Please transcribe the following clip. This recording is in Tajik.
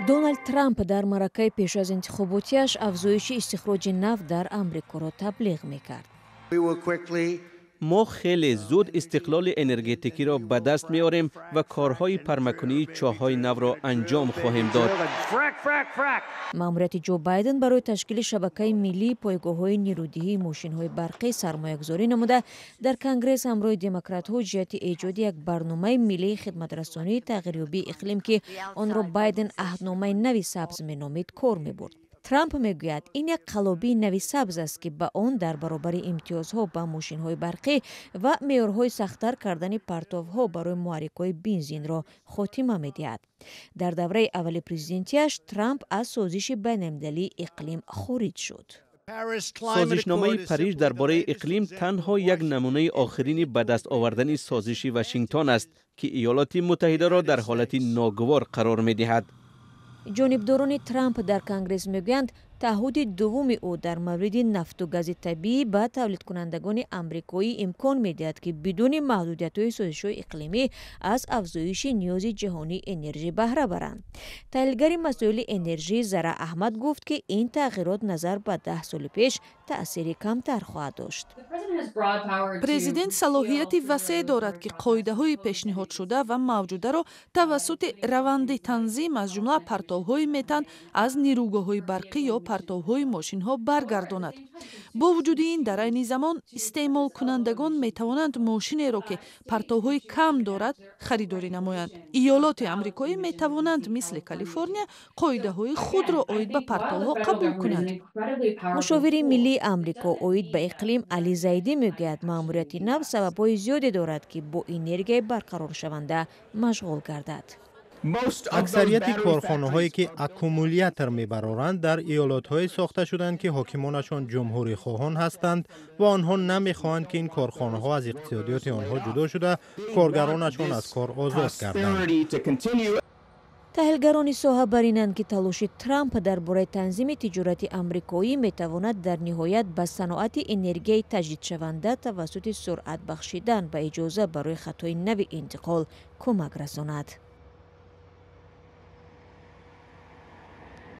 Доналд Трамп дар маъракаи пеш аз интихоботиаш афзоиши истихроҷи нафт дар Амрикоро таблиғ мекард. Мо хеле зуд истиқлоли энергетикиро ба даст меорем ва корҳои пармакунии чоҳҳои навро анҷом хоҳем дод. Маъмурияти Ҷо Байден барои ташкили шабакаи миллии пойгоҳҳои нерӯдиҳии мошинҳои барқӣ сармоягузорӣ намуда, дар Конгресс ҳамроҳи демократҳо ҷиҳати эҷоди як барномаи миллии хидматрасонии тағйирёбии иқлим, ки онро Байден аҳдномаи нави сабз меномид, кор мебурд. Трамп мегӯяд, ин як қаллобии нави сабз аст, ки ба он дар баробари имтиёзҳо ба мошинҳои барқӣ ва меъёрҳои сахттар кардани партовҳо барои муҳаррикҳои бензинро хотима медиҳад. Дар давраи аввали президентиаш Трамп аз созиши байналмилалии иқлим хориҷ шуд. Созишномаи Париж дар бораи иқлим танҳо як намунаи охирини ба даст овардани созиши Вашингтон аст, ки Иёлоти Муттаҳидаро дар ҳолати ногувор қарор медиҳад. Ҷонибдорони Трамп дар Конгресс мегӯянд, таъҳуди дуввуми ӯ дар мавриди нафту гази табиӣ ба тавлидкунандагони амрикоӣ имкон медиҳад, ки бидуни маҳдудиятҳои созишҳои иқлимӣ аз афзоиши ниёзи ҷаҳонии энержӣ баҳра баранд. Таҳлилгари масоили энержӣ Зара Аҳмад гуфт, ки ин тағйирот назар ба 10 соли пеш таъсири камтар хоҳад дошт. Президент салоҳияти васеъ дорад, ки қоидаҳои пешниҳодшуда ва мавҷударо тавассути раванди танзим, аз ҷумла партовҳои метан аз нерӯгоҳҳои барқӣ ё партовҳои мошинҳо, баргардонад. Бо вуҷуди ин, дар айни замон истеъмолкунандагон метавонанд мошинеро, ки партовҳои кам дорад, харидорӣ намоянд. Иёлоти амрикоӣ метавонанд мисли Калифорния қоидаҳои худро оид ба партовҳо қабул кунанд. Мушовири миллии Амрико оид ба иқлим Али Зайдӣ мегӯяд, маъмурияти нав сабабҳои зиёде дорад, ки бо энергияи барқароршаванда машғул гардад. Аксарияти корхонаҳое, ки аккумулятор мебароранд, дар иёлотҳое сохта шуданд, ки ҳокимонашон ҷумҳурихоҳон ҳастанд ва онҳо намехоҳанд, ки ин корхонаҳо аз иқтисодиёти онҳо ҷудо шуда, коргаронашон аз кор озод гарданд. Таҳлилгарони соҳа бар инанд, ки талоши Трамп дар бораи танзими тиҷорати амрикоӣ метавонад дар ниҳоят ба саноати энергияи таҷдидшаванда тавассути суръат бахшидан ба иҷоза барои хатҳои нави интиқол кӯмак расонад.